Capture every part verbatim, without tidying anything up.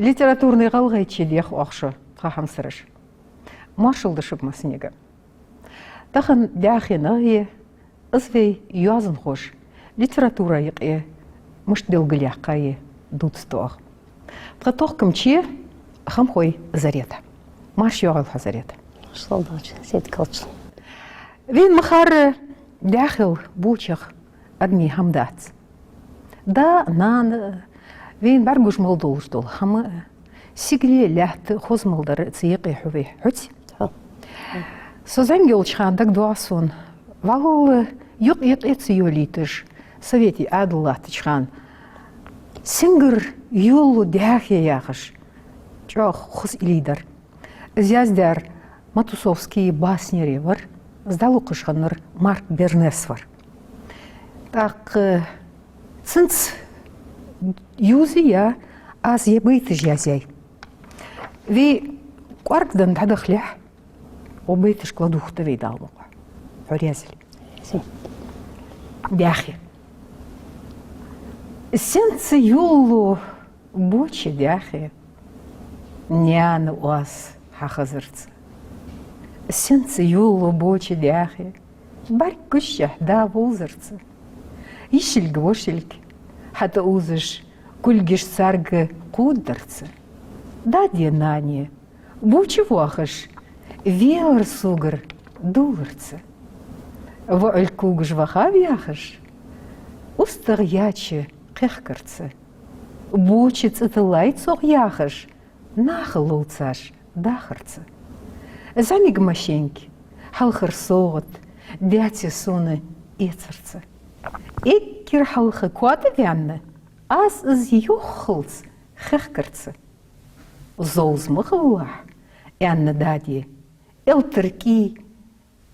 Литературни гӀалгӀайче дех оаха шо, тха хьамсараш. Моаршал да шуга массанега. Тахан Даьхе нагӀе, из вай йоазонхоша литература юкъе мишта белгалъяьккхай дувц тхо. Тха тохкамче Хамхой Зарета. Марша йоагӀийла хьо, Зарета. Маршал долча, сийдолча. Вайна ма харра, Даьхел бочех адамий хӀама дац. Да, нана, вайна бӀаргагуш мел долаш дола хӀама, сигале а лаьтта а, хоза мел дар а цу юкъе хьу вай, хьуц? Хьу. Со зӀамига йолча хана дагадоагӀа сона, валлахӀи, юкъ-юкъе ца йолийташ, советий Ӏаьдал латтача хана, сингара йолалу Даьхе яхаш, чӀоагӀа хоза илли дар. Из яздаьр Матусовски баснере вар, из дӀалокхаш хиннар Марк Бернес вар. ТӀаккха цунца юзаяь аз ер байташ язъяьй. Вай кӀоарга дан дӀадахалехь, укх байташка ладувгӀа вай, Дала мукъалахь. Хьо раьза хилва. Даьхе. Сенца йолалу боча Даьхе, наьна оаз хьахазарца. Сенца йолалу боча Даьхе, бӀарг гучахь да вовзарца. Йишилга, вошилга хьатӀаувзаш, кулгаш царга кхувдарца. Даде, нане, боча воахаш, велар согара дувларца. ВоӀалг когаш вахав яхаш, устагӀа яьча кхехкарца. Боча цӀи тиллай цох яхаш, наха ловцаш дахарца. ЗӀамига машинка, хьалхара совгӀат, даьце сона эцарца. Эггара хьалха коа тӀа ваьнна, аз из йоххалца хехкарца. Зовза ма хилалахь, аьнна даде, элтара кӀий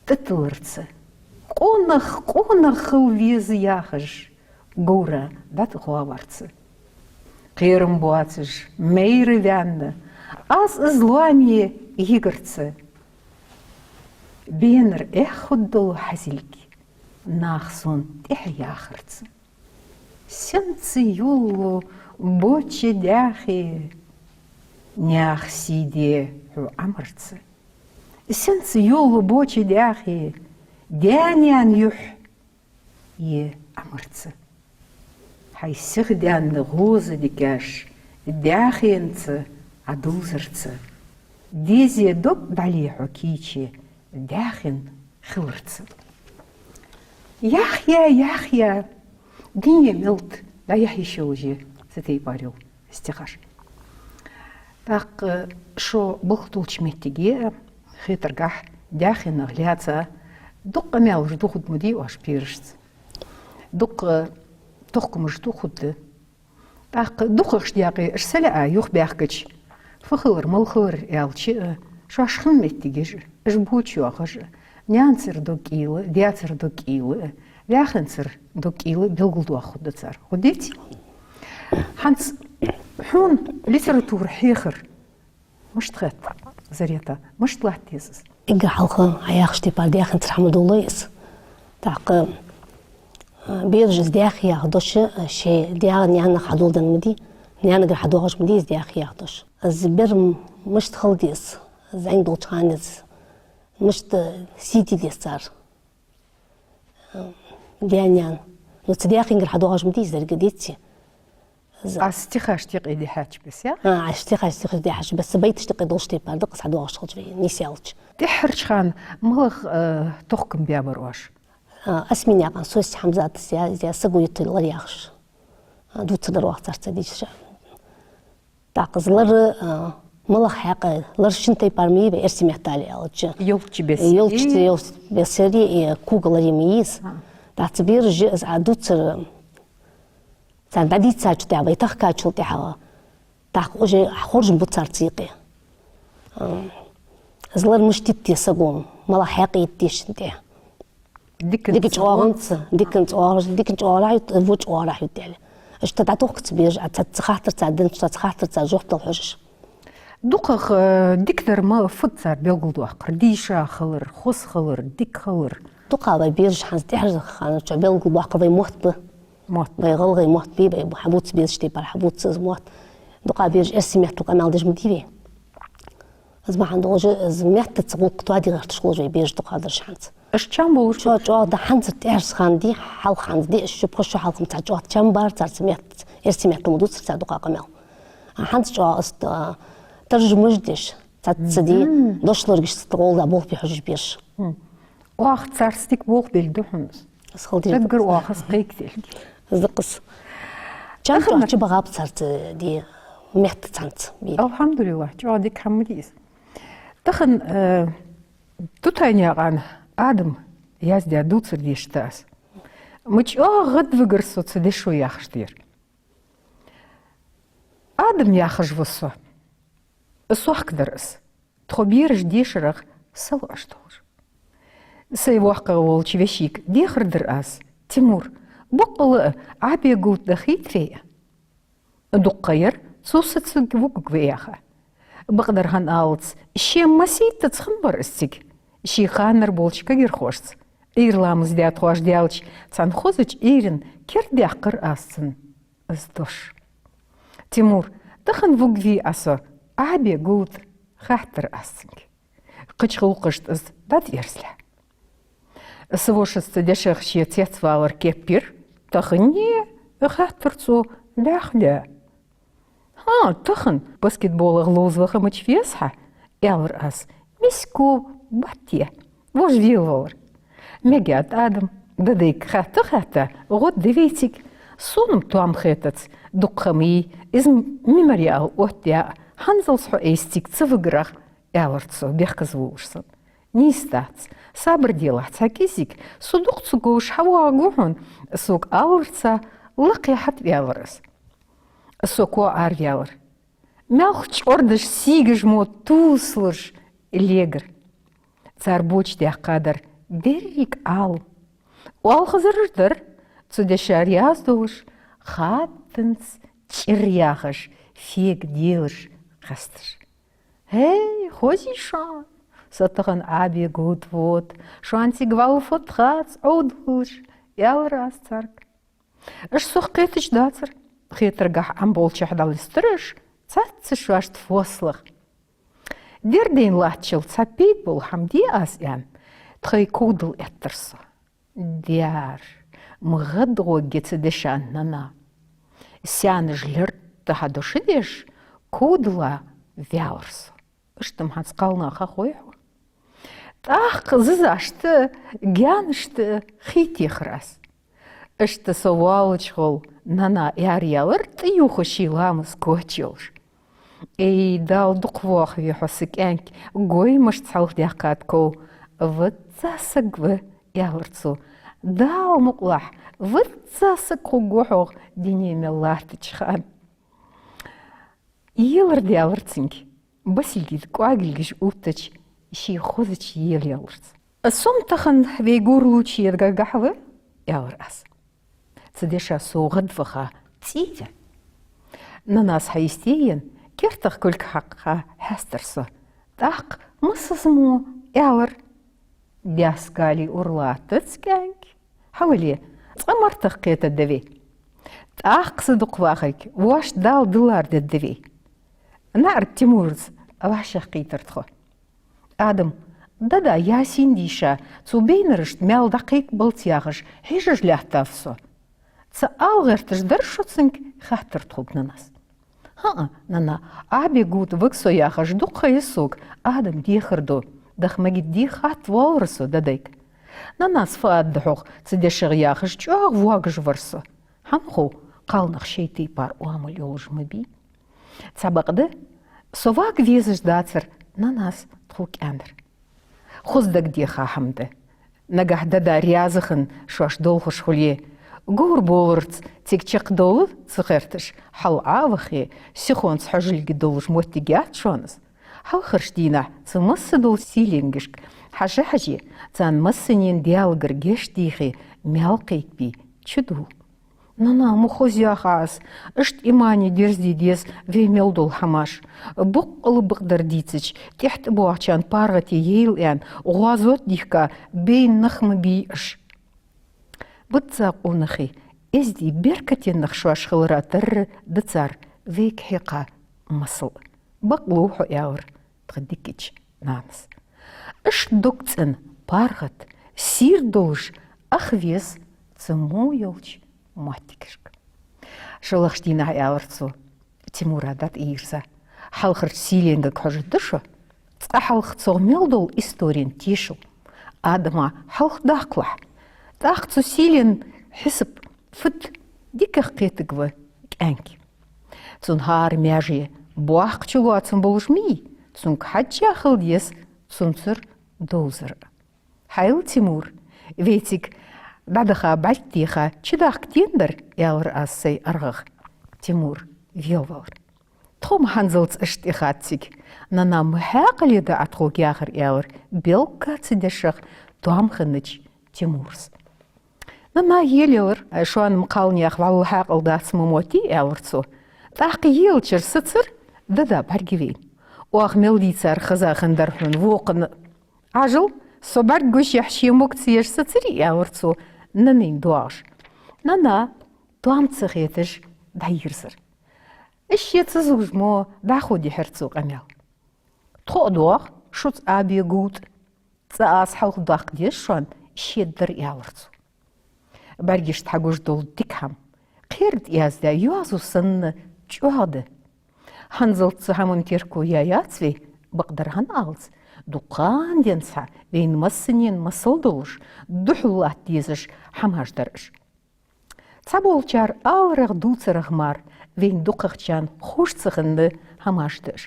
тӀатилларца. Къонах, къонах хила веза яхаш, говра дӀатӀагӀоварца. Кхерам боацаш, майра ваьнна, аз из лоаме йигарца. Бенара эхь хургдолаш хьазилга, наха сона тӀехьа яхарца. Сенца йолалу боча Даьхе, наьха сий де хьо Ӏамарца. Сенца йолалу боча Даьхе, даь-наьна юхь е Ӏамарца. Хьай сиха даьнна гӀоза дикаш Даьхенца Ӏодувзарца. Дезе дог дӀале хьо кийча Даьхен хиларца. Яхъяь, яхъяь, дуне мел дӀаяхьа йиш йолаш я цу тайпара йола стихаш. ТӀаккха шо болх долча моттиге, хетаргахьа, Даьхенах лаьца дукха къамаьлаш дувхаргда ма дий оаш берашца. Дукха тохкамаш дувхаргда. ТӀаккха дукхагӀча даькъе уж сел а юхабаьхкача, фу хилар, мала хилар аьлча а, шоаш хинна моттигаш а, уж боча йоахаш а, наьнацара дог кӀийлла, даьцара дог кӀийлла, Даьхенцара дог кӀийлла белгалдоахаргда цар. Ховш дий? ХӀанз хьона литература хьехар мишта хет, Зарета, мишта латт деза из? Эггара хьалха Ӏа яхача тайпара Даьхенцара хӀама долалу из. ТӀаккха, а, бераш из Даьхе яха дош, а, шоай даь-наьнах хьадоладенна ма дий, наьнагара хьадоагӀаш ма дий из Даьхе яха дош. Из бер мишта хила деза, зӀамига долча хана из мишта сий де деза цар. Даь-наьна. Ну, цу Даьхенгара хьадоагӀаш ма дий из деррига, деций? Аз стихашта юкъе дӀахьош бесса, я? А, аз стихашта юкъе дӀахьош бесса, байташта юкъе долча тайпара да-кх из хьадоагӀаш хилча вай, нийсъяьлча. ТӀеххьарча хана малагӀа, э, тохкам баьбар оаш? А, Осминаькъан Сосси Хьамзата, я, я, «Саго ютталу лар» яхаш. А, дувцаргдар оаха царца дийша. ТӀаккха из лар, а, малагӀа хьакъехьа, лар шин тайпара ма йий вай, эрсий меттала аьлча. Йолча бесса. Йолча, йолча бесса, и кога лар ма йий из. А. ТӀаккха цу бераша из Ӏодувцар, царна дӀадийцачул тӀехьагӀа, вай тахкачул тӀехьагӀа, тӀаккха уже хоржам бу цар цу юкъе. А, из лар мишта йита деза саго, малагӀа хьакъехьа йита деза шийна тӀа. Дикан, дикан чӀоагӀанца, дикан чӀоагӀа-, дикан чӀоагӀарахьа йита, во чӀоагӀарахьа йита аьле. Иштта дӀатохкаргда бераш, а, цу, цу хаттарца, динца цу хаттарца жоп дала хьожаш. ДукхагӀа, э, дикадар ма фуд цар белгалдоаккхар, дийша хилар, хоза хилар, дика хилар. ДукхагӀа вай бераш хӀанз тӀехьарча хана чу белгалбоаккхар вай мотт ба. Мотт. Вай гӀалгӀай мотт бий, вай хьабувца безача тайпара хьабувца из мотт. Дукха бераш эрсий меттала къамаьл деш ма дий вай. Из бахьан долаш, из меттаца гӀулакх тоаде гӀерташ хулаш вай бераш дукха дараш хӀанз. Уж чам болаш чӀоагӀа, чӀоагӀа да хӀанз тӀехьарча хана дий, хьалха хӀанз дий, уж ши-пхи шу хьалха-м цхьа чӀоагӀа чам бар царца меттаца, эрсий меттала ма дувцар цар дукха къамаьл. А хӀанз чӀоагӀа из, а, таржамаш деш, цхьацца дий, дошлоргаш цхьацца гӀолла болх бе хьожаш бераш. Оаха царца дика болх белга да хьона из. Из хала деза. Даггара оаха из кхайкаделга. Из да-кх из. Чам чӀоагӀа чубагӀаб царца дий, меттаца хӀанз бий. АлхьамдулиллахӀ, чӀоагӀа дика хӀама дий из. Тахан, э, Тутанаькъан Адама яздаь дувцар дешаргда аз. Ма чӀоагӀа гӀадвигар со цу дешо яхаш дар. Адам яхаш ва со. Сохка дар из. Тхо бераш дешарах салоӀаш долаш. Сай воккхагӀа волча вешийга дехар дир аз: «Тимур, боккъала а Ӏабегулта да хийтарий?» Дукха яр цо сациг вугаг веха. Бакъдар хӀана аллалца, ше масийттаза хиннабар из цига. Ший ханара болча кагирхошца, Ӏуйра ламаз даь тхоаш даьлча, цхьан хозача Ӏуйран кердадаьккхар аз цунна из дош. «Тимур, тахан вугвий Ӏа со Ӏабегулта?» — хаьттар аз цунга. Кхыча гӀулакхашта из дӀатӀаерзалехь. Са вошас цу дешах ший цецвалар кепйир. «Таханнеи?» — хаьттар цо, лаьхдаь. «ХӀаа, тахан, баскетболах ловза ваха мича веза хьо?» — аьлар аз. «Миска бат я, вож велавалар». Мегаргда, Адам, дадайга хаьтта-хаьтта гӀо да вайцига. Сона-м тоам хетац, дукха ма йий из мемориал оттаяь, хӀанзалца хьо айса цига ца вигарах, — аьлар цо, бехказволаш санна. — Нийса дац. Сабар делахь цхьа кӀезига, со дукха ца говш хьавоагӀаргва хьона, — сога аларца, лакхе хьатӀаваьлар из. Со коа араваьлар. Малх чӀордаш, сийгаш мо тувсалуш легар. Цар боча даьккха дар деррига Ӏалам. Оалхазараш дар цу деша раьза долаш, хаттанца чӀир яхаш, фега делаш, къасташ. ХӀей, хозий шоана, со тахан Ӏабегулта вода, шоана цига вӀалла фуд хац Ӏовдалаш, — аьлар аз царга. Уж сох кхеташ дацар. Хетаргахьа Ӏам болчахьа дӀалистар уж, цхьацца шоашта фослах. Дердайна латтачул цхьа пайда бола хӀама де аз аьнна, тхоай ков дала эттар со. Дер, ма гӀадгӀоргья цу дешан нана. Саьнаш лерттӀа хьадоша деш, ков дала ваьлар со. Иштта-м хӀанз кхалнаха хой хьо. ТӀаккха зизашта, гаьнашта хий техар аз. Иштта со воаллача гӀолла нана араялар, тӀаювха ший ламаз кочайолаш. «Эй, Дала дукха воахаве хьо, са кӀаьнк, гоймашца хьалхадаьккхад ков. Визза саг ва, — аьлар цо. — Дала мукъалахь, визза саг хургва хьогӀ дуне мел латтача хана». Елар даьлар цунга, басилгий кӀоагилгаш увттача ший хозача елаелларца. «Со-м тахан вай гуралуча ергагахьа ва, — аьлар аз. — Цу деша со гӀадваха цӀий венна». Нанас хьайистеенна, кертах кулг хьакха хьестар со. ТӀаккха массаза мо аьлар: «Даьсса гали ура латтац, кӀаьнк. Хьавале, цкъа мартах кхетаргда вай. ТӀаккха са дукха вахарг вӀашта Дала диллар дергда вай». НаӀарга Тимурас вӀашагӀкхийттар тхо. «Адам, дада Ясин дийша, цо байнарашта маьл дӀакхайкабалац яхаш, хьежаш лаьттав со. Ца ала гӀерташ дарий шо цунга?» — хаьттар тхога нанас. «ХӀаа, нана, Ӏабегулта ваг со яхаш дукха ха я сога Адам дехар ду. Даха магит дий хатта воаллар со дадайга. Нанас фу аргда хьогӀ цу дешах яхаш, чӀоагӀа воагаш вар со. ХӀана хов, кхалнах шоай тайпара оамал йолаш ма бий». Цхьабакъда со вага везаш дацар нанас тхога аьннар. Хоза дагадеха хӀама да. Нагахь дада раьза хинна шоаш долхаш хуле, говр боларца цига чакхдовла ца гӀерташ, хьал Ӏо а вахе, сихонца хьожилга долаш моттиг яц шоана из. Хьалхарча дийнахьа цу массадолча сийленгашка хьажа-хьаже, царна массанена Даьлагара гешт дийхе, маьл кхайкабе чудувла. Нана, ма хоза яха Ӏа из, иштта имани дерзаде деза вай мел дола хӀамаш. Боккъала бакъдар дийцача, тӀехьа тӀабоагӀачарна паргӀата яйла аьнна, гӀазот дийхка, байна нах ма бий уж. Бизза къонахий, эздий, беркате нах шоаш хилара тарра да цар вайга хьекха масал. Бакълув хьо, аьлар тха дикача нанас. Иштта дог цӀена, паргӀата, сийрда долаш ах веза цу мо йолча моттигашка. ШоллагӀча дийнахьа, аьлар цо, Тимура дӀатӀайийрза, хьалхарча сийленга хьожаргда шо. Цкъа хьалха цох мел дола исторен тешал Адама хьалхадаккхалахь. ТӀаккха цу сийленна хьисап фуд дикагӀа кхетаргва кӀаьнк. Цун хӀара маьже боккха чулоацам болаш ма йий, цунга хьежжа хила деза цунцара довзар. Хьайла, Тимур, вай цига дӀадаха, бӀарг теха чудахка тендар, аьлар аз сай аргӀагӀа. Тимур велавалар. Тхо-м хӀанзалца иштта тӀехад цига. Нана, ма хьаькъале да Ӏа тхога яхар, аьлар белгга ца дешах тоам хиннача Тимурас. Нана елаелар. Шоана-м, кхалнаьха, вӀалла хьаькъал дац ма моттий, аьлар цо. ТӀаккха елачара сацар дада бӀарга вайна. Оаха мел дийцар хеза хиннадар хьона вокхунна. Ӏажал, со бӀаргагуш яхьа ше мог ца еш сацарий, аьлар цо нанайна доагӀаш. Нана тоам ца хеташ дӀайийрзар. Из ше ца зувш мо дӀахо дихьар цо къамаьл. Тхо а доагӀа, шуца а бе гувда. ЦӀа аз хьалхадаккха деза шоана, шедар, аьлар цо. БӀаргашта хьагуш дола дика хӀама кхера тӀа яздаь йоазув санна чӀоагӀа да. ХӀанзалца цу хӀаман терко яь яц вай, бакъдар хӀана аьлча, дукха ха денз хьа вайна массанена масал долаш, духьал латта дезаш хӀамаш дар уж. Цхьаболчар аларах, дувцарах мара вайна дукхагӀчарна ховш ца хинна хӀамаш да уж.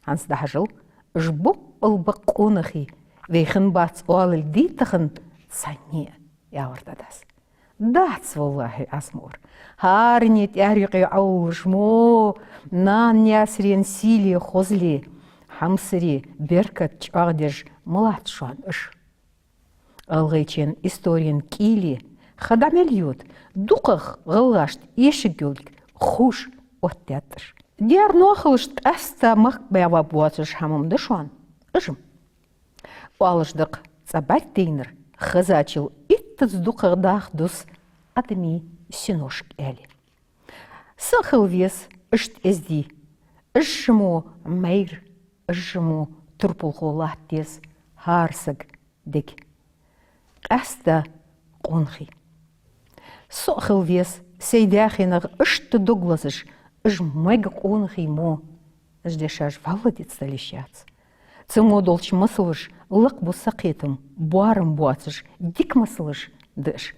ХӀанз дӀахьажал, уж боккъал бакъ къонахий, вай хиннабац оалалга дий тахан цхьанне а, аьлар дадас. Дац, валлахӀи, Ӏазмур. ХӀаране тӀаьра юкъе Ӏовуллаш мо, нана-наьсарен сийле, хозале, хьамсаре беркат чӀоагӀдеш ма латт шоана уж. ГӀалгӀайчен исторен кӀийле ха дӀа мел йода, дукхагӀа гӀалгӀашта эшаргйолга ховш оттадаьд уж. Дера ноахалашта къаьстта махка баьгӀа боацаш хӀама-м да шоана уж-м. Оалаш да-кх, цӀа бӀаргадайнар хезачул иттаза дукхагӀа даха дус адамий синошка, аьле. Са а хила веза иштта эздий. Уж мо майра, уж мо турпалхо латта деза хӀара сага дега. Къаьстта къонахий. Со а хила веза сай даь хиннагӀа иштта дог лазаш, уж мега къонахий мо, уж дешаш вӀалла дицдала йиш яц. Цу мо долча масалаша лакхбу са кхетам, боарам боацаш дика масалаш да уж.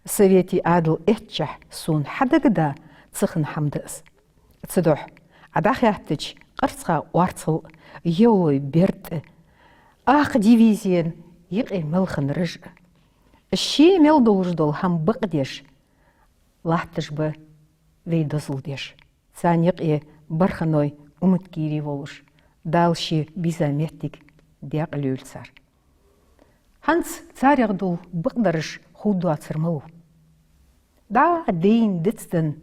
Советий Ӏаьдал эттачахь сона хьадагаденна ца хинна хӀама да из. Цудухьа Ӏа дӀахаьттача къарцхьа орцал а, йовлой берд а, акха дивизен юкъе мел хиннараш а, ше мел долаш дола хӀама бакъдеш латташ ба вай дозал деш. Царна юкъе бархӀанной, уматгирий волаш, Дала ший бийза моттиг декъала йойла цар. ХӀанз царех дола бакъдараш ховргдоацар малув? ДӀа а дайна, дицденна,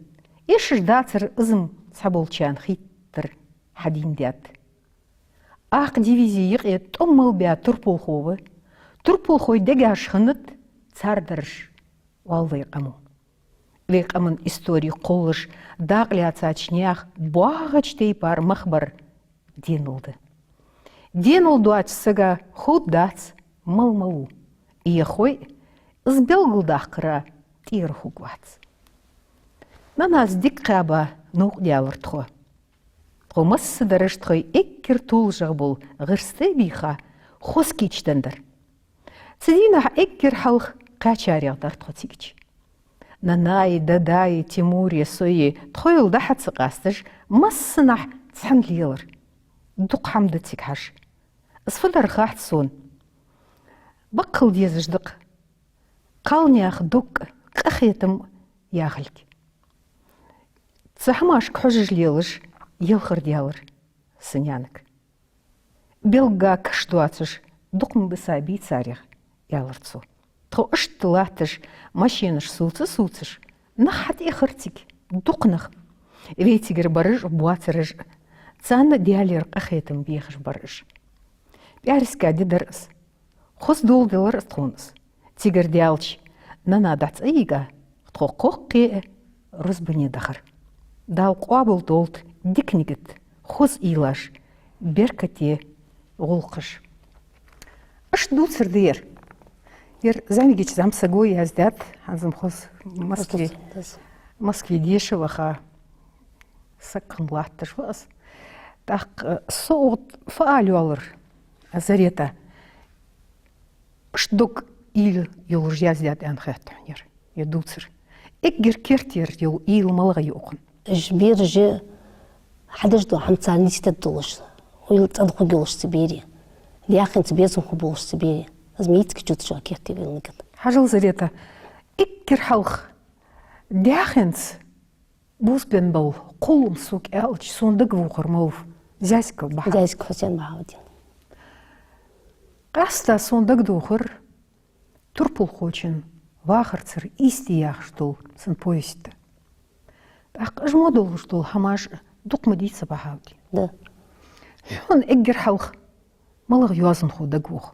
эшаш дацар из-м цхьаболчарна хийттар хьадийндаьд. Акха дивизе юкъе тӀом мел баь турпалхо ва, турпалхой дегаш хиннад цар дараш, оал вай къамо. Вай къаман истори кхоллаш дакъа лаьцача наьха боагӀача тайпара мах бар денал да. Денал доацача сага ховргдац мала малув. Е хой, из белгалдаккхара тӀера хургвац. Нанас дика кхаьба новкъа даьлар тхо. Тхо массадараш тхоай эггара толашагӀа бола гӀирс тӀа а бийха, хоза кийчденна дар. Цу дийнахьа эггара хьалха кхаьчарех дар тхо цигача. Нанаи, дадаи, Тимури, сои, тхоайла дӀа-хьа ца къасташ, массанахьа цхьана лелар. Дукха хӀама да цига хьажа. Из фу дар хац сона. Бакъ хила дезаш да-кх кхалнаьха дог а, къахетам а яхилга. Цу хӀамашка хьожаш лелаш елхар даьлар са наьнага. Белгга каш доацаш дукха ма бисабий царех, аьлар цо. Тхо иштта латташ, машенаш сувца-сувцаш, нах хьатӀаэхар цига, дукха нах. Вай цигара бараш а, боацараш а, царна а Даьлагара къахетам бехаш бар уж. ПӀаьраска ди дар из. Хоза дола делар из тхона из. Цигара даьлча, Нана дӀа ца йига, тхо кхоккхе а рузбане дахар. Дала къоабал долда дика нигат, хоза уйлаш, беркате гӀулакхаш. Иштта дувцар да ер. Ер зӀамигача зӀамсаго яздаьд, хӀанз-м хоза Москве, Москве деша ваха саг хинна латташ ва из. ТӀаккха со укхаза фу ала йоаллар, Зарета? Иштта дог уйла йолаш яздаьд аьнна хет хьона ер, ер дувцар. Эггара керттера йола уйла малагӀа я укхун? Уж бераш хьадеш дола хӀама цар нийсдергдолаш, уйла цӀена хургйолаш цу берий, даьхенца безам хургболаш цу берий. Из ма йицкачуц шоана керттера уйла нигат. Хьажал, Зарета, эггара хьалха даьхенца бувзабенна бола кхоллам сога аьлча, сона дагавохар малав? Зязиков Бахьаудин. Зязиков Хьусен Бахьаудин. Къаьстта сона дагадохар турпалхочун вахарцара истий яхаш дола цун повесть. ТӀаккха уж мо долаш дола хӀамаш дукха ма дий цу Бахьаудина. Да. Хьона эггара хьалха малагӀа йоазонхо дагавох?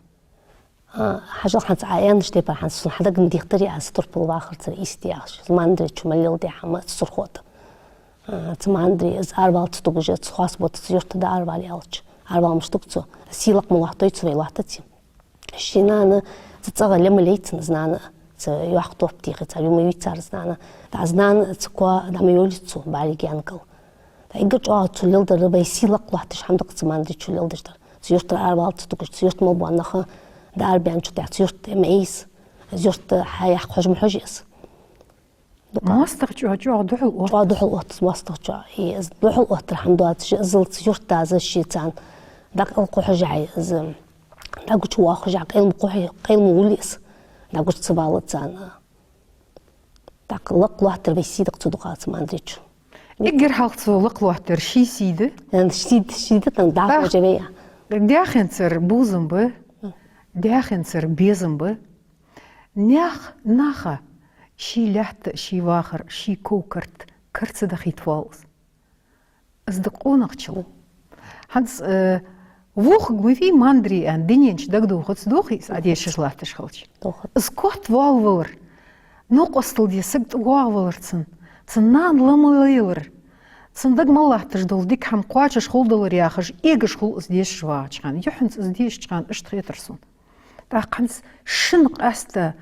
А, хьажал, хӀанз Ӏа аьннача тайпара, хӀанз сона хьадагадехаргда аз турпал вахарцара истий яхаш. Из Мандречо мел леладаь хӀама, из Сурхо тӀа. А, цу Мандре из аравала ца тугаш, цу Хасбота цу юрта да аравала аьлча, аравала мишта туг цо? Сий-лакха ма лоаттий цо, вай лоаттаций? Ший нана цу цӀагӀа ле ма лой цунна, из нана цу йоккха топ тӀа хи цар, юма юй цар из нана. ТӀаккха из нана цу коа дӀа ма йолий цо, бариг янкал. ТӀаккха эггара чӀоагӀа цо леладер вай сий-лакха лоатташ хӀама да-кх цу Мандречо леладеш дар. Цу юртара аравала ца тугаш, цу юрта мел бола нах, дӀаарабаьнначул тӀехьагӀа цу юрта тӀа ма айса. Из юрт хьаяьккха хьожа ма хьожий из. ДукхагӀа. МоастагӀчоа чӀоагӀа духьал отт. ЧӀоагӀа духьал отт из моастагӀчоа. И из духьал оттар хӀама доацаш, иззал цу юрта даза шийца дӀакъайла кхухьаш хьай, из дӀагучавоаккхаш хьай, къайла ма кхухьий, къайла ма вулий из. ДӀагуча ца валац царна. ТӀаккха лакха лоаттар вай сий да-кх цу дукха цу Мандречо. Эггара хьалха цо лакха лоаттар ший сий да? Э, ший, ший да, там дӀахо уже вай. Даьхенцара бувзам ба, даьхенцара безам ба. Наьха, наха ший лаьтта, ший вахар, ший ков-карт кара ца дахийта воалл из. Из да къонахчал. ХӀанз, э, вохарг ма вий Мандре аьнна, дунен чу дагадохац, дохий из, Ӏа дешаш латташ хилча? Дохац. Из котвоалавалар, новкъостал де саг тӀагӀоргвалар цун, цун нана ла ма лелар, цун дага мел латташ дола дика хӀама кхоачаш хулдалар яхаш, эгаш хул из дешаш вагӀача хана. Юххьанца из дешача хана иштта хетар сона. ТӀаккха хӀанз шин къаьстта,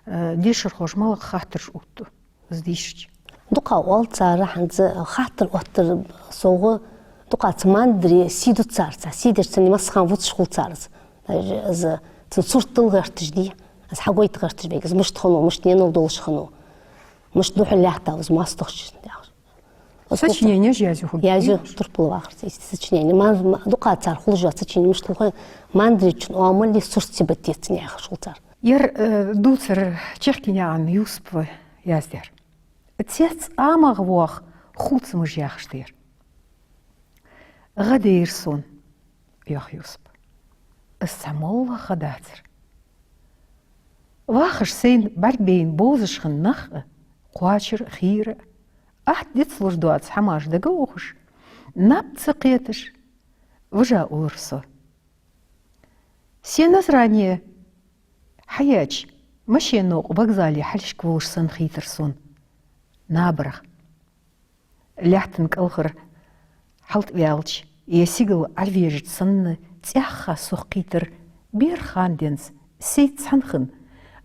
э, дешархоша малагӀа хаттараш увтту из дийшача? Дукха оал цар, хӀанз хаттар оттар совгӀа, дукха цу Мандре сий ду цар, цар сий деш цунна массахана вувцаш хул цар из. Даже из цун сурт дала гӀерташ дий, из хьагойта гӀерташ вайга, из мишта хиннав, мишта енал долаш хиннав, мишта духьал лаьттав из моастагӀчун яхаш. Сочиненеш язъю хургья? Язъю, турпал вахарца истий сочинени. Ма-, ма-, дукха цар хулаш йола сочинени мишта хул хой, Мандречун оамали сурт-сибат деций яхаш хул цар. Ер, э, дувцар Чехкинаькъан Юсупа яздаьр. Цец амагӀа воагӀа хувцамаш яхаш да ер. ГӀа дайра сона, йоах Юсупа. Из цхьа моллагӀа ха дацар. Вахаш сайна бӀаргабайна бовзаш хинна нах а, кхоачар а, хийра а, атта дицлуш доаца хӀамаш дага а ухаш, наб ца кхеташ, вижа уллар со. Сеназране хьаяьча, машен новкъа вокзале хьалхашка волаш санна хийтар сона набарах. Лаьттан кӀалхара хьалтӀаваьлча, е сигала Ӏарвежача санна цӀаьхха сох кхийтар бера хана денз, сай цхьан хана,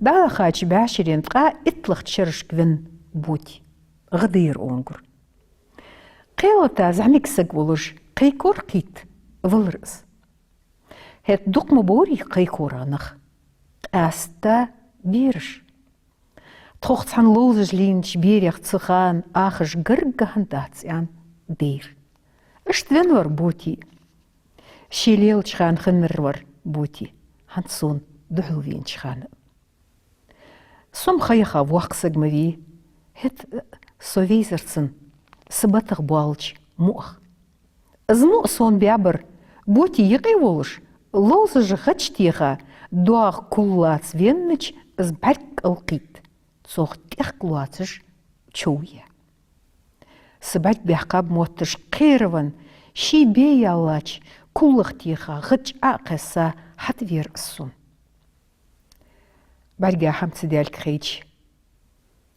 дӀахача бӀаьшерен ткъаь иттлагӀча шерашка венна Ботий. ГӀа дайра онгур. Кхелата зӀамига саг волаш, кхайкор кхийтта валар из. ХӀаьта дукха ма борий кхайкорах нах, къаьстта бераш. Тхох цхьана ловзаш лийннача берех цу хана ахаш гарга хӀама дац аьнна дайра. Иштта венна вар Ботий. Ше лелача хана хиннар вар Ботий, хӀанз сона духьал венача хана. Со-м ха яха воккха саг ма вий, хӀаьта со вайзар цунна са батах боалача муах. Из муӀа сона баьбар Ботий юкъе волаш, ловзаш гӀадж теха, доагӀа куллаца веннача из бӀарг кӀалкхийтта, цох тӀехк лоацаш чов я. Са бӀарг баьккхаб мотташ кхеравенна, ший бе яллача куллах теха, гӀадж Ӏо а кхесса, хьатӀавера из сона. БӀарга хӀама ца даьлга хайча,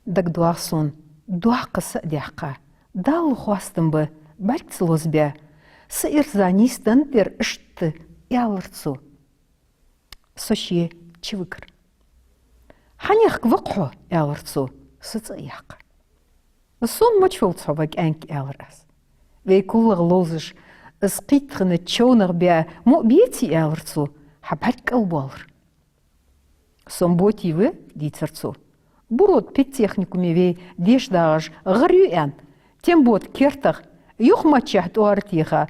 дагадоагӀа сона, доккха са а даьккха, Далла хоастам ба, бӀарг ца лозабаь, са ирза нийсденнад ер иштта, аьлар цо. Со ше чувигар. «Хьанехк ва-кх хьо?» — аьлар цо, са цӀа а яьккха. «Сона мача волча хьо ва, кӀаьнк», — аьлар аз. «Вай кулгах ловзаш, из кхийтта хиннача човнах баь мо а беций?» — аьлар цо, хьа бӀарг кӀалбоалар. «Со-м Боти ва, — дийцар цо. — Буро тӀа педтехникуме вай деша дагӀаш гӀар ю аьнна, Тембота кертах юхамаччахьа тӀоара теха,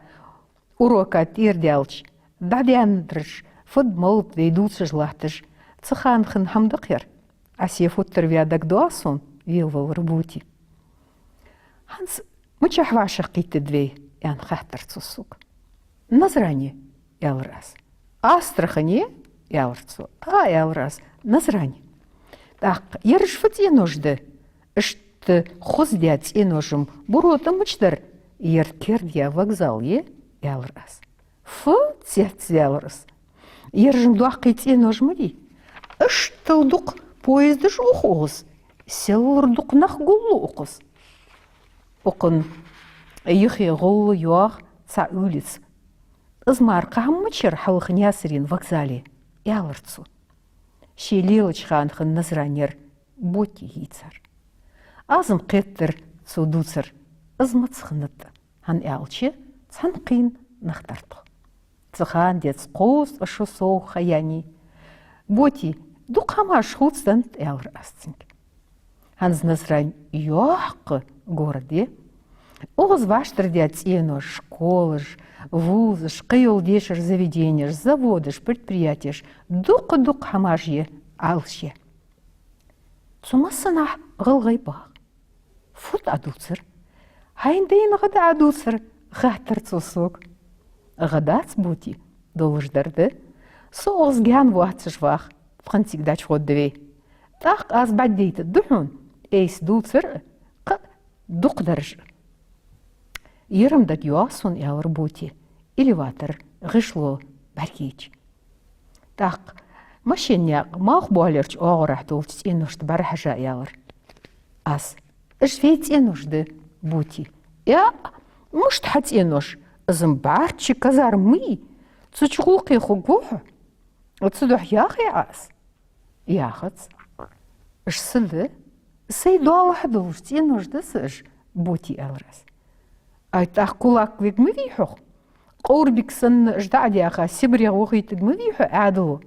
урока тӀера даьлча, дӀадаьннадараш фуд-малад вай дувцаш латташ, цу хана хинна хӀама да-кх ер. Ӏа се футтарваь дагадоагӀий сона велавалар, Боти?» «ХӀанз мичахьа вӀашагӀкхийттад вай?» — аьнна, хаьттар цо сога. «Назране», — аьлар аз. «Астрахане?» — аьлар цо. «А, — аьлар аз, — Назране». «ТӀаккха ераш фу цӀенош да?» «Иштта хоза даь цӀенош-м Буро тӀа мича дар, ер керда яь вокзал я», — аьлар аз. «Фу, цецваьлар из. Ераш-м доккхий цӀенош ма дий. Иштта дукха поездаш ух укхаза, селлара дукха нах гуллу укхаза. Укхун юхе гӀолла йоагӀа цхьа улица. Из мара кхы хӀама мича яр хьалха Наьсарен вокзале», — аьлар цо. Ше лелача хана хинна Назране яр Боти йийцар. Аз-м кхеттар цо дувцар, из маца хиннад тӀа, хӀана аьлча цхьан кхийна нах дар тхо. Цу хана денз кхузткъа шу совгӀа ха яьннай. «Боти, дукха хӀамаш хувцаденнад», — аьлар аз цунга. «ХӀанз Назрань йоккха город я. Укхаза вӀаштӀардаь цӀенош, школаш, вузаш, кхыйола дешара заведенеш, заводаш, предприятеш, дукха-дукха хӀамаш я, Ӏалашъяь». «Цу массанахьа гӀалгӀай багӀа. Фуд Ӏа дувцар?» «Хьайна дайна гӀада Ӏа дувцар?» — хаьттар цо сога. «ГӀа дац, Боти, долаш дар да. Со укхаза гаьна воацаш вах, тхона цига дӀачугӀоргда вай. ТӀаккха аз бӀаргадайтаргда хьона айса дувцар а, кхы а дукха дараш а». «Ер-м дагайоагӀа сона, — аьлар Боти, элеватор гӀишло бӀаргайча. ТӀаккха машенаькъ малхбоалерча оагӀорахьа долча цӀеношта бӀарахьежа», — аьлар аз. «Уж вай цӀенош да, Боти». «Э, мишта хьа цӀенош? Из-м бӀарчча казарма ма йий. Цу чу гӀулакхе хургва хьо. Цудухьа яхий Ӏа из?» «Яхац». «Уж са да. Сай доалахьа долаш цӀенош да са уж, Боти», — аьлар аз. «Ай, тӀаккха кулак вег ма вий хьох? Къоврбик санна уж дӀа а даьха, СибрегӀа вохийтарг ма вий хьо Ӏаьдало?»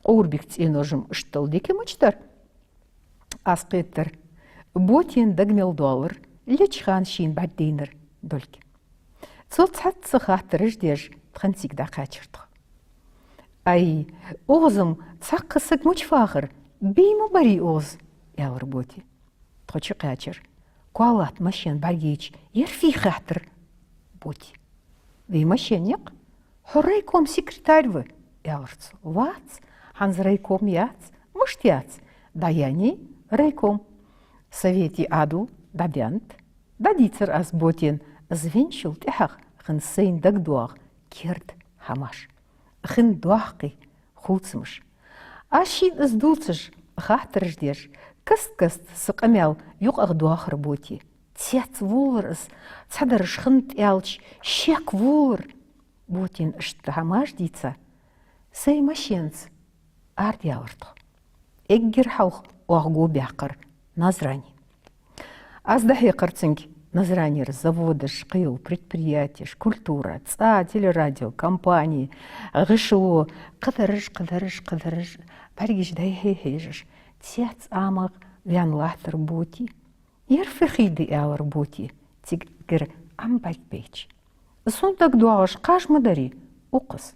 «Къоврбика цӀенош-м иштта дика мича дар?» Аз кхеттар Ботина дага мел доаллар, леча хана шийна бӀаргадайнар долга. Цо цхьацца хаттараш деш, тхона цига дӀакхаьчар тхо. «Ай, укхаза-м цхьаккха саг мича вахар, бий ма барий укхаза», — аьлар Боти. Тхо чукхаьчар. Коа латта машен бӀаргайча, ер фу я хаьттар Боти. «Вай машенаькъ? Хьо райкома секретарь ва», — аьлар цо. «Вац, хӀанз райком яц». «Мишта яц?» «ДӀаяьннай райком. Совете Ӏаьдал дӀадаьннад». ДӀадийцар аз Ботена из венначул тӀехьагӀа хинна сайна дагадоагӀа керда хӀамаш, хинна доккхий хувцамаш. Аз шийна из дувцаш, хаттараш деш, каст-каста са къамаьл юкъагӀа доахар Боти. Цецволлар из, цхьадараш хиннад аьлча, шекволлар. Ботена иштта хӀамаш дийца, сай машенаца арадаьлар тхо. Эггара хьалха оаха го баьккхар Назране. Аз дӀахьекхар цунга Назранера заводаш, кхыйола предприятеш, культура, цӀа, телерадиокомпани, гӀишло, кхыдараш, кхыдараш, кхыдараш, бӀаргаш дӀа-хьа хьежаш, цецваь ӀамагӀа ваьнна латтар Боти. «Ер фу хий да, — аьлар Боти, цигара Ӏам бӀарг байча. — Сона дагадоагӀаш кхаж ма дарий укхаза».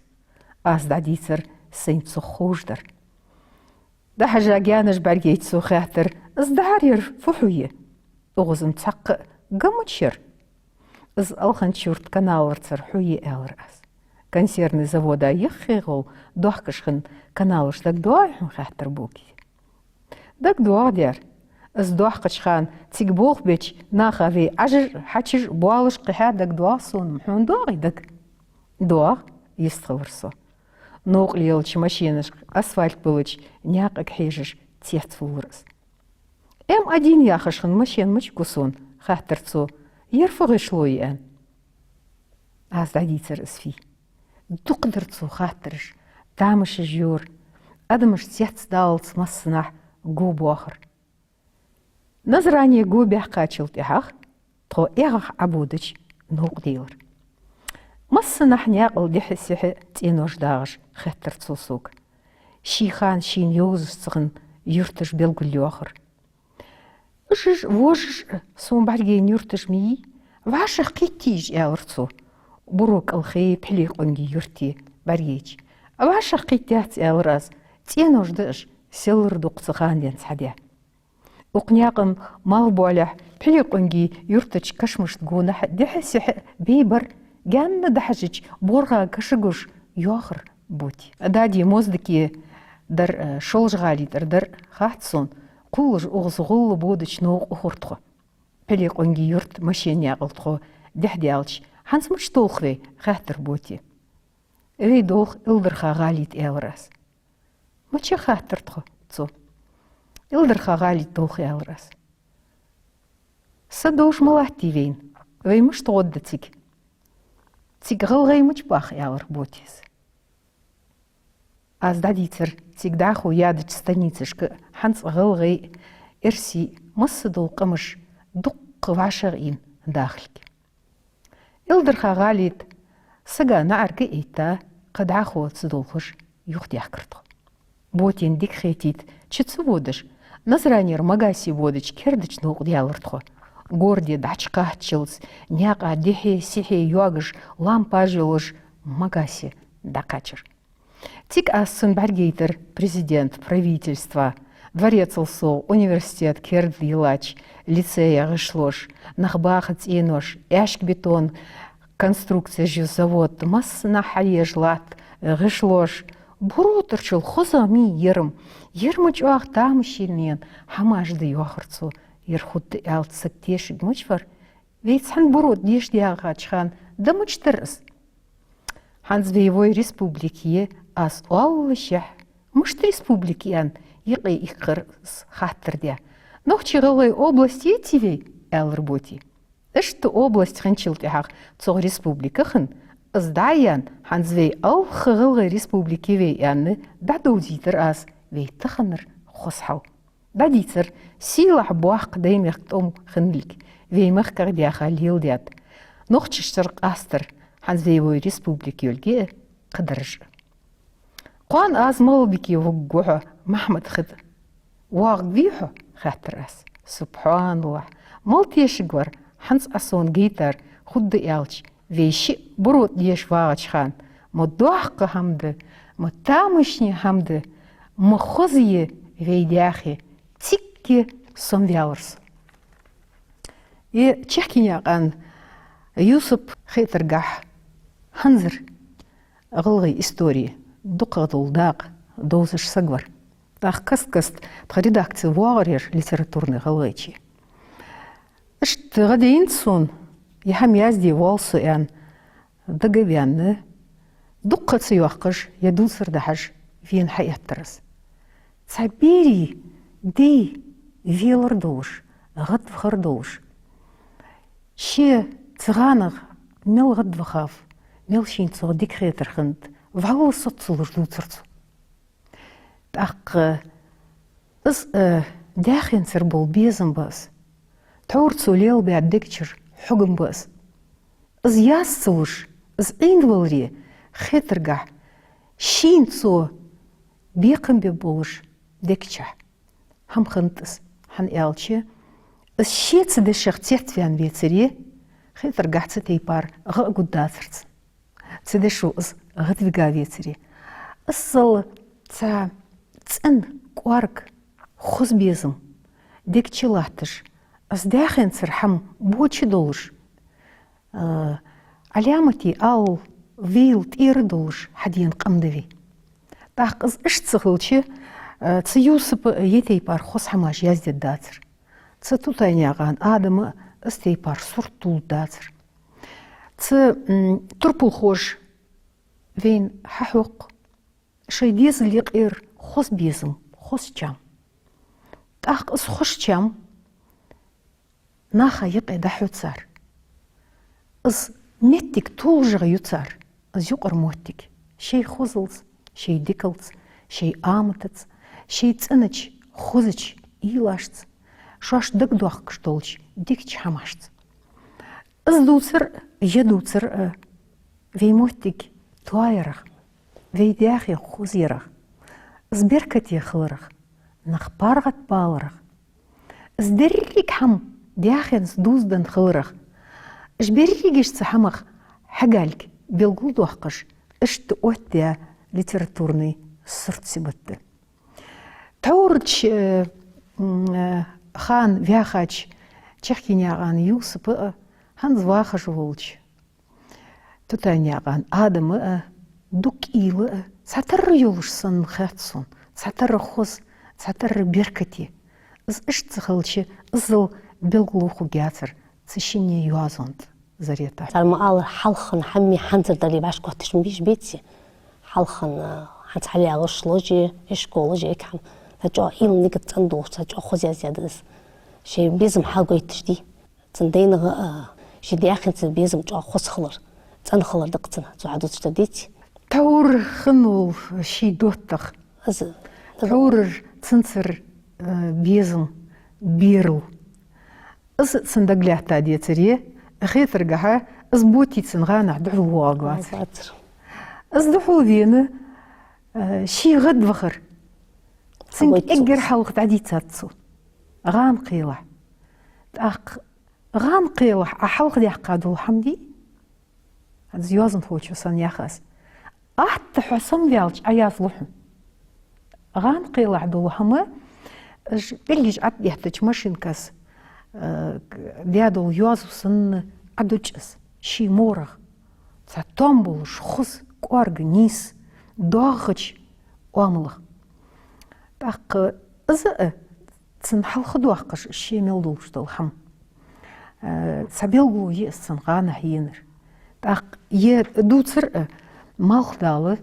Аз дӀадийцар сайна цох ховш дар. ДӀахьежа гаьнаш бӀаргайча, цо хаьттар: «Из дӀахьар ер фу хьу я? Укхаза-м цхьаккха а га мича яр?» «Из Алхан-Чурта каналарцара хьу я», — аьлар аз. «Консервни завода юххе гӀолла доахкаш хинна каналаш дагадоагӀий хьона?» — хаьттар Боти. ДагадоагӀа дера. Из доахкача хана цига болх беча наха вай Ӏажаш а, хьачаш а, боалаш а кхихьа дагадоагӀа сона-м. Хьона доагӀий дага? ДоагӀа, йистхилар со. Новкъа лелача машенашка асфальт балача наькъага хьежаш цецволлар из. «М один яхаш хинна машен мича гу сона?» — хаьттар цо. Ер фу гӀишло я аьнна, аз дӀадийцар из фий. Дукха дар цо хаттараш, тамашаш йора, адамаш цецдаллалца массанахьа го боахар. Назране го баьккхачул тӀехьагӀа тхо эгӀах Ӏободача новкъа делар. Массанахьа наькъал дехьа-сехьа цӀенош дагӀаш хеттар цо сога. Ший хана шийна йовзаш ца хинна юрташ белгалйоахар. Уж-уж, вож-вож сона бӀаргаяйна юрташ ма йий, вӀашагӀкхийтте уж, аьлар цо. Буро кӀалхий, Пхьилекъонгий юртий бӀаргаяйча. ВӀашагӀкхийттац, аьлар аз, цӀенош да уж, селлара дукха цу хана денз хьадаь. Укх наькъа малхбоалехьа Пхьилекъонгий юртарча кашамашта гонахьа дехьа-сехьа бе бар, гаьнна дӀахьежача, боргӀа каша гуш йоахар Боте. Дади моздаке дар, э, Шолжа-ГӀали тӀара дар хац сона, кхувлаш укхаза гӀолла бодача новкъа ухар тхо. Пхьилекъонгий юрта машен наькъал тхо дехьадаьлча, хӀанз мича долх вай, хаьттар Боте. Вай долх Илдарха-ГӀали тӀа, аьлар аз. Мича, хаьттар тхо цо. Илдарха-ГӀали тӀа долх, аьлар аз. Са довш ма латтий вайна, вай мишта гӀоргда цига? Цига гӀалгӀай мича бах, аьлар Ботес. Аз дӀадийцар цига дӀахо ядача станицашка хӀанз а гӀалгӀай, эрсий, массадола къамаш дукха вӀашагӀийна дахалга. Илдарха-ГӀали тӀа сага наӀарга а этта, кхы дӀахо ца долхаш юхадаьхкар тхо. Ботена дика хетийта чу ца водаш, Назранера Магасе водача кердача новкъа даьлар тхо. Городе дӀачукхаччалца наькъа дехьа-сехьа йоагаш лампаш йолаш Магасе дӀакхаьчар. Цига аз цунна бӀаргаяйтар президент, правительство, дворецал совгӀа, университет керда йиллача лицея гӀишлош, нах баха цӀенош, аьшка-бетон конструкцеш ю завод, массанахьа хьаеш латта гӀишлош. Буро тӀарчул хозагӀа ма йий ер-м, ер ма чӀоагӀа тамашийна хӀамаш да, йоахар цо. Ер хургда аьлча саг тешаргья мича вар? Вай цхьан Буро тӀа деша даьгӀача хана да мича дар из? ХӀанз вай вай республика я, аз оалашехь, мишта республика я аьнна, юкъе иккхар из хаттар даь. Нохчий-ГӀалгӀай область яций вай, аьлар Боте. Иштта область хинначул тӀехьагӀа цох республика хинна, из дӀа а яьнна, хӀанз вай алхха гӀалгӀай республика я вай аьнна, дӀадовзийтар аз вай таханара хоза хьал. ДӀадийцар сийлахь боккха Даймехка тӀом хинналга, вай мехках даьха леладаьд. Нохчашцара къастар хӀанз вай вай республика йолга а кхы дарж а. Кхоана аз Малдике вугаргва хьо, Махьмад-Хид. ВоагӀаргвий хьо? — хаьттар аз. Субхьаналлахь! Мала тешаргвар хӀанз Ӏа сона гайтар, хургда аьлча, вай шиъ Буро тӀа деша вагӀача хана, ма доккха хӀама да, ма тамашийна хӀама да, ма хоза я вай Даьхе, цига сомаваьлар со. Э, Чехкенаькъан Юсуп, хетаргахьа, хӀанзара гӀалгӀай истори дукхагӀа дола дакъа довзаш саг вар. ТӀаккха каст-каста тха редакце воагӀар ер литературни гӀалгӀайче. Иштта гӀадайнад сона, е хӀама язде воал со аьнна, дага а ваьнна, дукха ца йоаккхаш, е дувцар дахьаш, вена хьаэттар аз. Цхьа берий дай велар долаш, гӀадвахар долаш, ше цу гӀанагӀ мел гӀадвахав, мел шийна цох дика хетар хиннад, вӀалла соцалуш дувцар цо. ТӀаккха из, э, Даьхенцара бола безам ба из. Тхьовра цо лелабаь дег чура хьогам ба из. Из яц ца луш, из Ӏийнаваларе, хетаргахьа, шийна цо бекхам бергболаш дег чу хӀама хиннад из, хӀана аьлча, из ше цу дешах цецваьнна вецаре, хетаргахьа, цу тайпара гӀа а гургдацар цунна. Цу дешо из гӀадвига вецаре. Иззал цхьа цӀена кӀоарга, хоза безам дег чу латташ, из Даьхенцара хӀама боча долаш, э, Ӏаламате ала вийла тӀера долаш хьадена къам да вай. ТӀаккха из иштта ца хилча, э, цу Юсупа е тайпара хоза хӀамаш яздергдацар. Цу Тутанаькъан Адама из тайпара сурт тулларгдацар. Цу, м, турпалхоша вайна хьахьокх шоай дезала юкъера хоза безам, хоза чам. ТӀаккха из хоза чам наха юкъе дӀахьу цар. Из моттиг толашагӀа ю цар, из юкъара моттиг, шоай хозалца, шоай дикалца, шоай аматаца, шоай цӀенача, хозача уйлашца, шоаш дагадоаккхаш долча дикача хӀамашца. Из дувцар а, ер дувцар а вай моттиг тоаярах, вай даьхе хозаярах, из беркате хиларах, нах паргӀатбаларах, из деррига хӀама даьхенца дувзаденна хиларах, уж берригаш цу хӀамах хьагалга белгалдоаккхаш, иштта оттадаь литературни сурт-сибат да. Тхьоврача, э, м, э, хана ваьхача Чахкинаькъан Юсупа а, хӀанз вахаш волча Тутанаькъан Адама а, Дуккъийла а, цхьатарра йолаш санна хет сона, цхьатарра хоза, цхьатарра беркате. Из иштта ца хилча, иззал белгало хургьяцар цу шинне йоазон тӀа, Зарета. Цар ма аллара, хьалха хинна хӀама хӀанзара дале вӀашагӀкхеташ ма бий уж, беций? Хьалха хинна, хӀанз хьалъягӀаш лоаш, ишколаш, икхьам. Цхьа чӀоагӀа уйла, нигат цӀена долаш, цхьа чӀоагӀа хоза яздаьд из. Шоай безам хьагойташ дий. Цун дайнагӀа а, ший даьхенца безам чӀоагӀа хоза хилар, цӀена хилар да-кх цун, цо хьадувцаш дар, деций? Тхьовра хинна вола ший доттагӀа. Из тхьоврара цунцара, э, безам, берал. Из цунна дагалаьттад, децаре, хетаргахьа, из бутий цун гӀанахьа духьалвоагӀаргвацар. Из духьалвена, э, ше гӀадвахар. Цунга эггара хьалха дӀадийцад цо гӀан-кхелахь. ТӀаккха гӀан-кхелахь Ӏа хьалхадаьккха дола хӀама дий? ХӀанз йоазонхочо санна ях аз. Атта хьо самаваьлча Ӏоязлу хьона. ГӀан-кхелахь дола хӀама, уж пӀелгаш Ӏоэттача машинкас, э, даь дола йоазув санна Ӏодуч из, ший морах, цхьа тоам болаш, хоза, кӀоарга, нийса, доагӀача оамалах. ТӀаккха из а цунна хьалхадоаккхаш, ше мел долаш дола хӀама. Э, цхьа белгало я из цун гӀанахьа енар. ТӀаккха ер дувцар а малхадала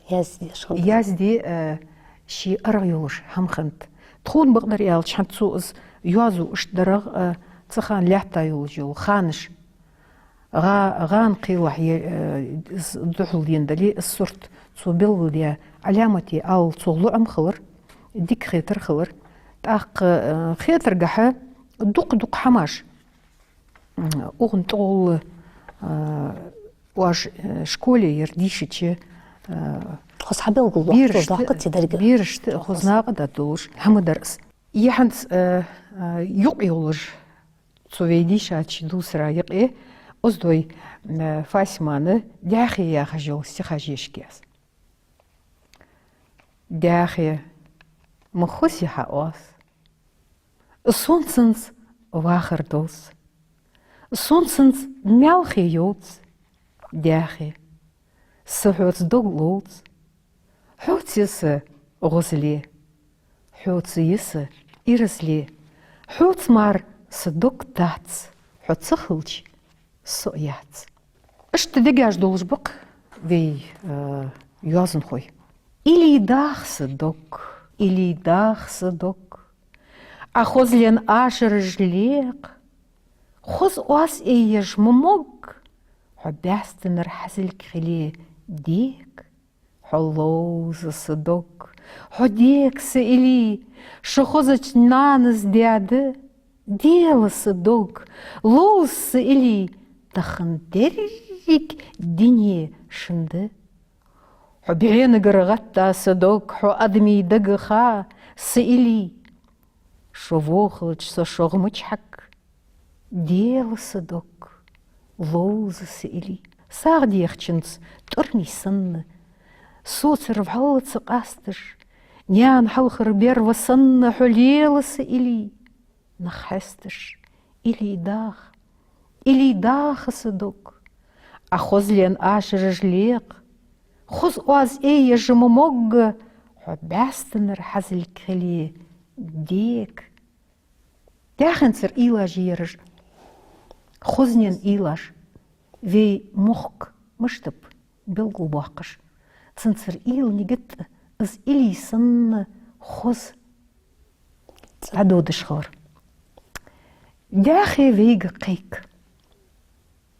язде, язде, э, ше аргӀа йолаш хӀама хиннад. Тхона бакъдар аьлча, хӀанз цо из йоазув иштта дарах, э, цу хана лаьтта йолаш йола ханаш. ГӀа-, гӀан-кхелахь е-, э, из духьалдена дале, из сурт цо белгалдаь Ӏаламате алал цо лоӀам хилар, дика хетар хилар. ТӀаккха, э, хетаргахьа дукха-дукха хӀамаш, м, укхун тӀагӀолла, э, оаш, э, школе яр дийшача, э, хоза хьабелгалдоаккхаш, берашта, доккха ца дерг, берашта хоза накъадаргдолаш хӀама дар из. Е хӀанз, э, э, юкъ йолаш, цу вай дийшача дувцара юкъе, Оздой, э, Фасимана «Даьхе» яхаш йола стихаш ешаргья аз. Даьхе, ма хозий хьа оаз. Сона цунца вахар довз. Сона цунца маьлхе йовз. Даьхе, са хьоца дог ловз. Хьоца я са гӀозале, хьоца я са иразле, хьоца мара са дог дац, хьо ца хилча, со а яц. Иштта дегаш долаш ба-кх вай, э, йоазонхой. Илли даха са дог, илли даха са дог. Ӏа хозлен ашараш лекха, хоза оаз айеш ма могга, хьо бӀаьстенара хьазилг хиле дега. Хьо ловза са дог, хьо дега са илли, шо хозача нанас даьда, дела са дог, ловза са илли, тахан деррига дуне шун да. Хьо бӀенагара гӀатта са дог, хьо адамий дага ха са илли, шо вохалча со шогӀа ма чхьакх. Дела са дог, ловза са илли. СагӀа дехачунца тӀормий санна, соцар вӀалла ца къасташ, наьна хьалхара берва санна хьо лела са илли. Нах хьесташ, илли даха, илли даха са дог. Ӏа хозлен ашараш лекха, хоза оаз айеш ма могга, хьо бӀаьстенара хьазилг хиле дега. Даьхенцара уйлаш я ераш, хознен уйлаш, вай мохк мишта ба белгалбоаккхаш, цунцара уйла, нигат а из илли санна хоза дӀадодаш хилар. Даьхе вайга кхайк.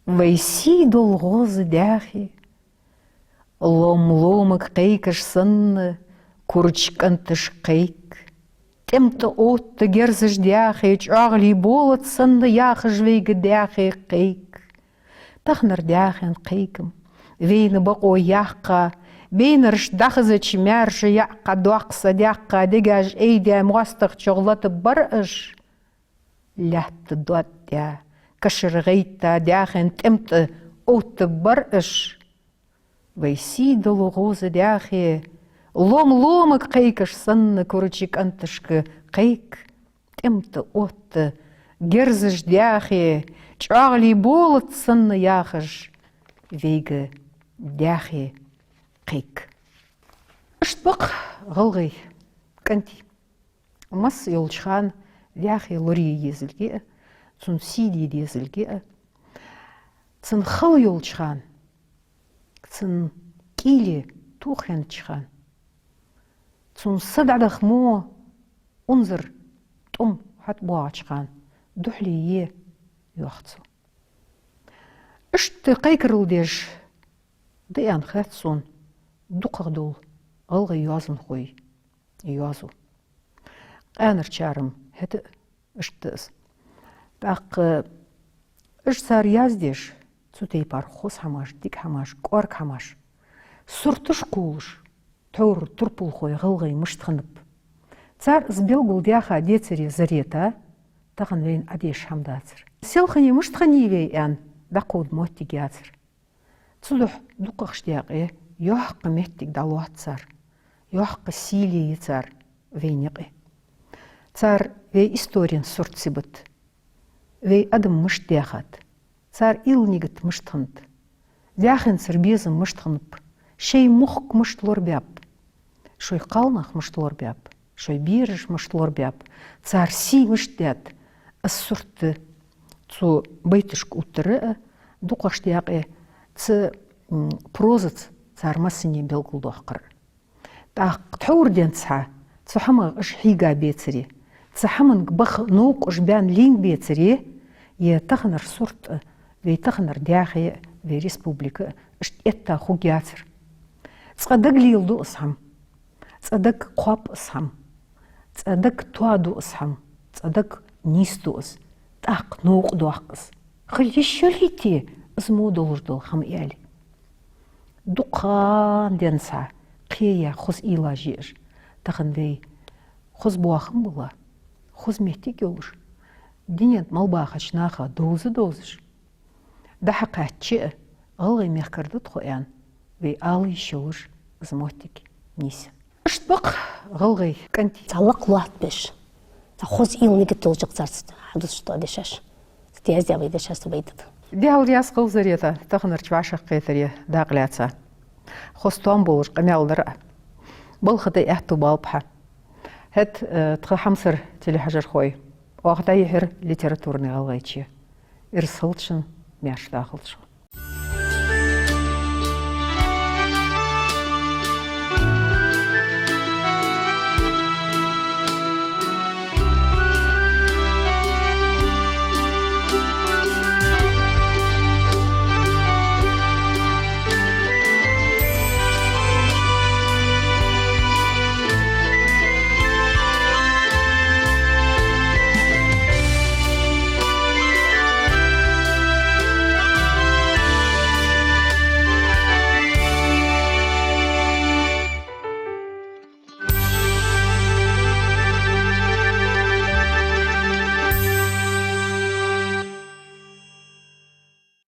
Вай сий дола гӀоза даьхе, лом ломага кхайкаш санна, курча кӀанташка кхайк. ТӀем тӀа отта герзаш даьхе, чӀоагӀлий болат санна, яхаш вайга даьхе кхайк. Таханара даьхен кхайкам вайна бокъо яккха, бейнараш дӀахазача маьрша яьккха, доккха са даьккха, дегаш айдаь моастагӀчох латаб бар уж. Лаьтта доаддаь, кашара гӀайтта, даьхен тӀем тӀа оттаб бар уж. Вай сий дола гӀоза даьхе, лом ломага кхайкаш санна, курча кӀанташка кхайк. ТӀем тӀа отта герзаш даьхе, чӀоагӀлий болат санна, яхаш вайга даьхе кхайк. Иштта ба-кх, гӀалгӀай кӀантий. Масса йолча хана даьхе лорае езалга а, цун сий де дезалга а, цун хала йолча хана, цун кӀийле тоха хиннача хана, цун са дӀадаха мо унзара тӀом хьатӀабоагӀача хана духьале е, йоах цо. Иштта кхайкарал деш да аьнна хет сона дукхагӀа дола гӀалгӀай йоазонхой йоазув. Къаьнарчар-м хӀаьта а иштта да из. ТӀаккха уж цар яздеш, цу тайпара хоза хӀамаш, дика хӀамаш, кӀоарга хӀамаш, сурташ кхувлаш, тхьовра турпалхой гӀалгӀай мишта хиннаб. Цар из белгалдаьха децаре, Зарета, тахан вайна Ӏадеша хӀама дацар. Селхане мишта хиннай вай аьнна дӀакховда моттиг яцар. Цудухьа дукхагӀча даькъе йоккха моттиг дӀалоац цар, йоккха сийле я цар вайна юкъе. Цар вай исторен сурт сибат, вай адам мишта даьхад, цар уйла-нигат мишта хиннад, даьхенцара безам мишта хиннаб, шоай мохк мишта лорабаьб, шоай кхалнах мишта лорабаьб, шоай бераш мишта лорабаьб, цар сий мишта даьд, из сурт да цу байташка оттар а, дукхагӀча даькъе цу, м, прозаца цар массане белгалдоаккхар. ТӀаккха тхьовра денз хьа цу хӀамах уж хьийга бецаре, цу хӀаманга баха новкъа уж баьнна лийнга бецаре, е таханара сурт а, вай таханара даьхе а, вай республика а иштта этта хургьяцар. Цкъа дага леладу из хӀама, цкъа дага кхоаб из хӀама, цкъа дага тоаду из хӀама, цкъа дага нийсду из, тӀаккха новкъа доаккх из. Хила йиш йолийте из мо долаш дола хӀама, аьле. Дукха ха денз хьа кхеяь хоза уйлаш я уж. Тахан вай хоза боахам бала, хоза моттиг йолаш, дунен тӀа мел бахача наха довза довзаш, дӀа-хьа кхаьчача а, гӀалгӀай мехкара да тхо аьнна, вай ала йиш йолаш из моттиг нийса. Иштта ба-кх, гӀалгӀай кӀантий. Цхьа лакха лоаттабеш, цхьа хоза уйла-нигат йолчох царца хьадувцаш дола дешаш, цу тӀа яздаь вай дешаш, цу байташ. Даьла раьза хилва, Зарета, таханарча вӀашагӀкхетаре дакъа лаьца. Хоза тоам болаш къамаьл дар Ӏа. Балха тӀа аьттув балба хьа. ХӀаьта, э, тха хьамсара телехьажархой, оаха дӀайихьар литературни ГӀалгӀайче. Ирс хилда шун, маьрша дахалда шун.